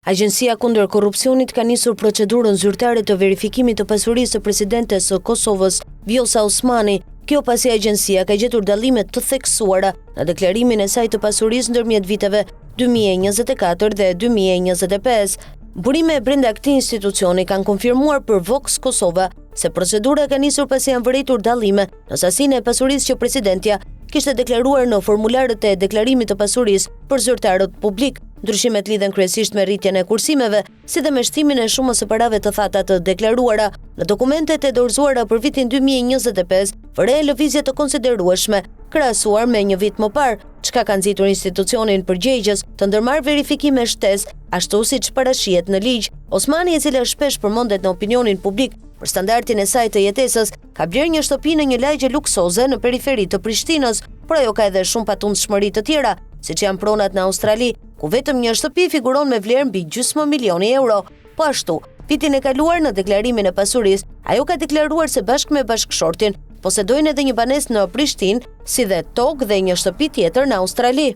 Agjencia Kundër Korrupsionit ka nisur procedurën zyrtare të verifikimit të pasurisë së presidentes së Kosovës, Vjosa Osmani. Kjo pasi agjencia ka gjetur dallime të theksuara në deklarimin e saj të pasurisë ndërmjet viteve 2024 dhe 2025. Burime brenda këtij institucioni kanë konfirmuar për Vox Kosova se procedura ka nisur pasi janë vërejtur dallime në sasinë e pasurisë që presidentja kishte deklaruar në formularët e deklarimit të pasurisë për zyrtarët publikë. Ndryshimet lidhen kryesisht me rritjen e kursimeve, si dhe me shtimin e shumës së parave të thata të deklaruara. Në dokumentet e dorëzuara për vitin 2025, vërehen lëvizje të konsiderueshme, krahasuar me një vit më parë, çka ka nxitur institucionin përgjegjës të ndërmarrë verifikime shtesë, ashtu siç parashihet në ligj. Osmani, e cila shpesh përmendet në opinionin publik për standardin e saj të jetesës, ka blerë një shtëpi në një lagje luksoze në periferi të Prishtinës, por ajo ka edhe shumë patundshmëri të tjera, siç janë pronat në Australi, ku vetëm një shtëpi figuron me vlerë mbi gjysmë milioni euro. Po ashtu, vitin e kaluar në deklarimin e pasurisë, ajo ka deklaruar se bashkë me bashkëshortin posedojnë edhe një banesë në Prishtinë, si dhe tokë dhe një shtëpi tjetër në Australi.